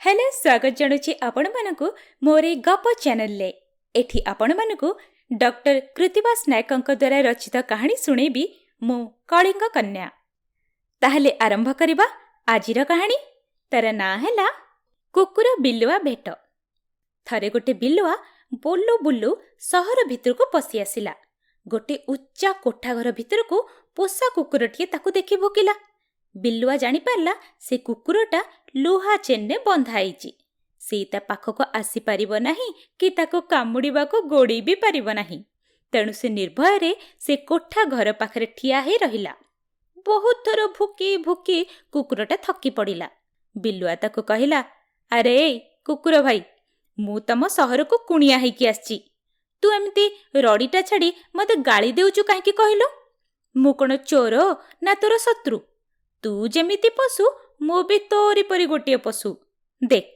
Hello, ସ୍ୱାଗତ ଜଣାଉଛି ଆପଣମାନଙ୍କୁ ମୋର ଏଇ ଗପ ଚ୍ୟାନେଲରେ। ଏଠି ଆପଣମାନଙ୍କୁ ଡକ୍ଟର କୃତିବାସ ନାୟକଙ୍କ ଦ୍ୱାରା ରଚିତ କାହାଣୀ ଶୁଣେଇବି ମୁଁ, କଳିଙ୍ଗ କନ୍ୟା। ତାହେଲେ ଆରମ୍ଭ କରିବା ଆଜିର କାହାଣୀ। ତାର ନାଁ ହେଲା କୁକୁର ବିଲୁଆ ଭେଟ। ଥରେ ଗୋଟେ ବିଲୁଆ ବୁଲୁ ବୁଲୁ ସହର ଭିତରକୁ ପଶି ଆସିଲା। ଗୋଟେ ଉଚ୍ଚା କୋଠାଘର ଭିତରକୁ ପୋଷା କୁକୁରଟିଏ ତାକୁ ଦେଖି ଭୁକିଲା। ବିଲୁଆ ଜାଣିପାରିଲା, ସେ କୁକୁରଟା ଲୁହା ଚେନରେ ବନ୍ଧା ହେଇଛି। ସେ ତା ପାଖକୁ ଆସିପାରିବ ନାହିଁ କି ତାକୁ କାମୁଡ଼ିବାକୁ ଗୋଡ଼େଇ ବି ପାରିବ ନାହିଁ। ତେଣୁ ସେ ନିର୍ଭୟରେ ସେ କୋଠା ଘର ପାଖରେ ଠିଆ ହେଇ ରହିଲା। ବହୁତ ଥର ଭୁକି ଭୁକି କୁକୁରଟା ଥକି ପଡ଼ିଲା। ବିଲୁଆ ତାକୁ କହିଲା, "ଆରେ କୁକୁର ଭାଇ, ମୁଁ ତମ ସହରକୁ କୁଣିଆ ହେଇକି ଆସିଛି। ତୁ ଏମିତି ରଡ଼ିଟା ଛାଡ଼ି ମୋତେ ଗାଳି ଦେଉଛୁ କାହିଁକି କହିଲୁ? ମୁଁ କ'ଣ ଚୋର ନା ତୋର ଶତ୍ରୁ? ତୁ ଯେମିତି ପଶୁ, ମୁଁ ବି ତୋରି ପରି ଗୋଟିଏ ପଶୁ। ଦେଖ,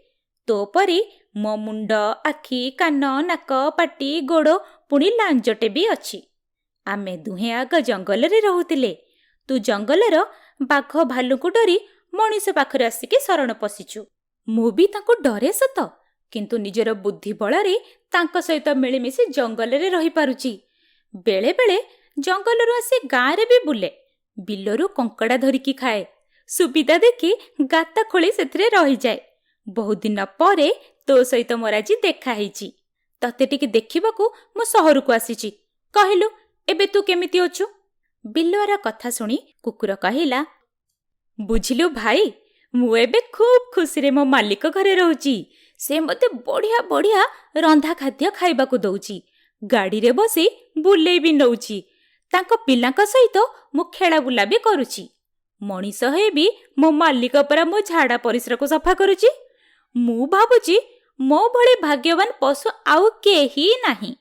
ତୋ ପରି ମୋ ମୁଣ୍ଡ, ଆଖି, କାନ, ନାକ, ପାଟି, ଗୋଡ଼, ପୁଣି ଲାଞ୍ଜଟେ ବି ଅଛି। ଆମେ ଦୁହେଁ ଆଗ ଜଙ୍ଗଲରେ ରହୁଥିଲେ। ତୁ ଜଙ୍ଗଲର ବାଘ ଭାଲୁଙ୍କୁ ଡରି ମଣିଷ ପାଖରେ ଆସିକି ଶରଣ ପଶିଛୁ। ମୁଁ ବି ତାଙ୍କୁ ଡରେ ସତ, କିନ୍ତୁ ନିଜର ବୁଦ୍ଧି ବଳରେ ତାଙ୍କ ସହିତ ମିଳିମିଶି ଜଙ୍ଗଲରେ ରହିପାରୁଛି। ବେଳେବେଳେ ଜଙ୍ଗଲରୁ ଆସି ଗାଁରେ ବି ବୁଲେ। ବିଲରୁ କଙ୍କଡ଼ା ଧରିକି ଖାଏ। ସୁବିଧା ଦେଖି ଗାତ ଖୋଳି ସେଥିରେ ରହିଯାଏ। ବହୁତ ଦିନ ପରେ ତୋ ସହିତ ମୋର ଆଜି ଦେଖା ହେଇଛି। ତତେ ଟିକେ ଦେଖିବାକୁ ମୁଁ ସହରକୁ ଆସିଛି। କହିଲୁ, ଏବେ ତୁ କେମିତି ଅଛୁ?" ବିଲୁଆର କଥା ଶୁଣି କୁକୁର କହିଲା, "ବୁଝିଲୁ ଭାଇ, ମୁଁ ଏବେ ଖୁବ୍ ଖୁସିରେ ମୋ ମାଲିକ ଘରେ ରହୁଛି। ସେ ମୋତେ ବଢ଼ିଆ ବଢ଼ିଆ ରନ୍ଧା ଖାଦ୍ୟ ଖାଇବାକୁ ଦଉଛି। ଗାଡ଼ିରେ ବସି ବୁଲେଇ ବି ନଉଛି। ତାଙ୍କ ପିଲାଙ୍କ ସହିତ ମୁଁ ଖେଳାବୁଲା ବି କରୁଛି। ମଣିଷ ହେଇ ବି ମୋ ମାଲିକ ପରା ମୋ ଝାଡ଼ା ପରିସ୍ରାକୁ ସଫା କରୁଛି। ମୁଁ ଭାବୁଛି, ମୋ ଭଳି ଭାଗ୍ୟବାନ ପଶୁ ଆଉ କେହି ନାହିଁ।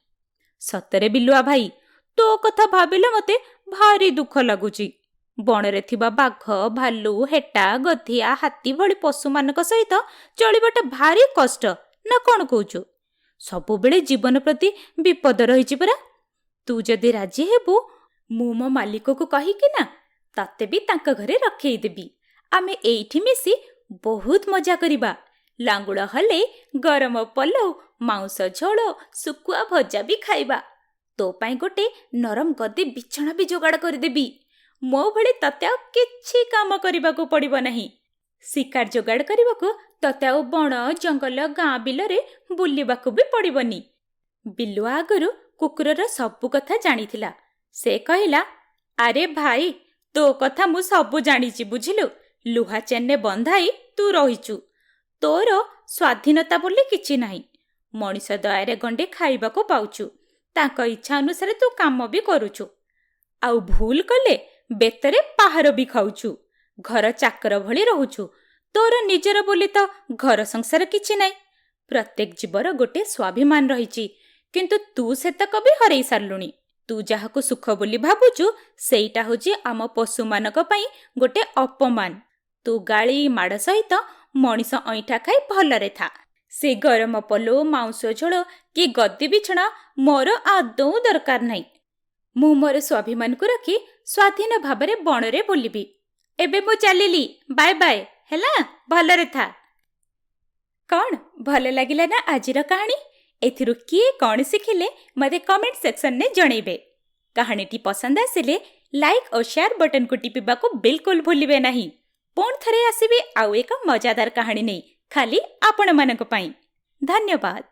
ସତରେ ବିଲୁଆ ଭାଇ, ତୋ କଥା ଭାବିଲେ ମୋତେ ଭାରି ଦୁଃଖ ଲାଗୁଛି। ବଣରେ ଥିବା ବାଘ, ଭାଲୁ, ହେଟା, ଗଧିଆ, ହାତୀ ଭଳି ପଶୁମାନଙ୍କ ସହିତ ଚଳିବାଟା ଭାରି କଷ୍ଟ, ନା କ'ଣ କହୁଛୁ? ସବୁବେଳେ ଜୀବନ ପ୍ରତି ବିପଦ ରହିଛି ପରା। ତୁ ଯଦି ରାଜି ହେବୁ, ମୁଁ ମୋ ମାଲିକକୁ କହିକି ନା ତତେ ବି ତାଙ୍କ ଘରେ ରଖେଇଦେବି। ଆମେ ଏଇଠି ମିଶି ବହୁତ ମଜା କରିବା। ଲାଙ୍ଗୁଳ ହଲେଇ ଗରମ ପଲଉ, ମାଉଁସ ଝୋଳ, ଶୁଖୁଆ ଭଜା ବି ଖାଇବା। ତୋ ପାଇଁ ଗୋଟେ ନରମ ଗଦି ବିଛଣା ବି ଯୋଗାଡ଼ କରିଦେବି। ମୋ ଭଳି ତତେ ଆଉ କିଛି କାମ କରିବାକୁ ପଡ଼ିବ ନାହିଁ। ଶିକାର ଯୋଗାଡ଼ କରିବାକୁ ତତେ ଆଉ ବଣ ଜଙ୍ଗଲ, ଗାଁ ବିଲରେ ବୁଲିବାକୁ ବି ପଡ଼ିବନି।" ବିଲୁଆ ଆଗରୁ କୁକୁରର ସବୁ କଥା ଜାଣିଥିଲା। ସେ କହିଲା, "ଆରେ ଭାଇ, ତୋ କଥା ମୁଁ ସବୁ ଜାଣିଛି, ବୁଝିଲୁ? ଲୁହା ଚେନରେ ବନ୍ଧାଇ ତୁ ରହିଛୁ। ତୋର ସ୍ୱାଧୀନତା ବୋଲି କିଛି ନାହିଁ। ମଣିଷ ଦୟାରେ ଗଣ୍ଡେ ଖାଇବାକୁ ପାଉଛୁ। ତାଙ୍କ ଇଚ୍ଛା ଅନୁସାରେ ତୁ କାମ ବି କରୁଛୁ। ଆଉ ଭୁଲ କଲେ ବେତରେ ପାହାର ବି ଖାଉଛୁ। ଘର ଚାକର ଭଳି ରହୁଛୁ। ତୋର ନିଜର ବୋଲି ତ ଘର ସଂସାର କିଛି ନାହିଁ। ପ୍ରତ୍ୟେକ ଜୀବର ଗୋଟେ ସ୍ୱାଭିମାନ ରହିଛି, କିନ୍ତୁ ତୁ ସେତକ ବି ହରେଇ ସାରିଲୁଣି। ତୁ ଯାହାକୁ ସୁଖ ବୋଲି ଭାବୁଛୁ, ସେଇଟା ହେଉଛି ଆମ ପଶୁମାନଙ୍କ ପାଇଁ ଗୋଟେ ଅପମାନ। ତୁ ଗାଳି ମାଡ଼ ସହିତ ମଣିଷ ଅଇଁଠା ଖାଇ ଭଲରେ ଥା। ସେ ଗରମ ପଲଉ, ମାଉଁସ ଝୋଳ କି ଗଦି ବିଛଣା ମୋର ଆଦୌ ଦରକାର ନାହିଁ। ମୁଁ ମୋର ସ୍ୱାଭିମାନକୁ ରଖି ସ୍ୱାଧୀନ ଭାବରେ ବଣରେ ବୁଲିବି। ଏବେ ମୁଁ ଚାଲିଲି। ବାଏ ବାଏ, ହେଲା? ଭଲରେ ଥା।" କ'ଣ ଭଲ ଲାଗିଲା ନା ଆଜିର କାହାଣୀ? ଏଥିରୁ କିଏ କ'ଣ ଶିଖିଲେ, ମୋତେ କମେଣ୍ଟ ସେକ୍ସନରେ ଜଣେଇବେ। କାହାଣୀଟି ପସନ୍ଦ ଆସିଲେ ଲାଇକ୍ ଓ ସେୟାର ବଟନକୁ ଟିପିବାକୁ ବିଲକୁଲ ଭୁଲିବେ ନାହିଁ। ପୁଣି ଥରେ ଆସିବି ଆଉ ଏକ ମଜାଦାର କାହାଣୀ ନେଇ, ଖାଲି ଆପଣମାନଙ୍କ ପାଇଁ। ଧନ୍ୟବାଦ।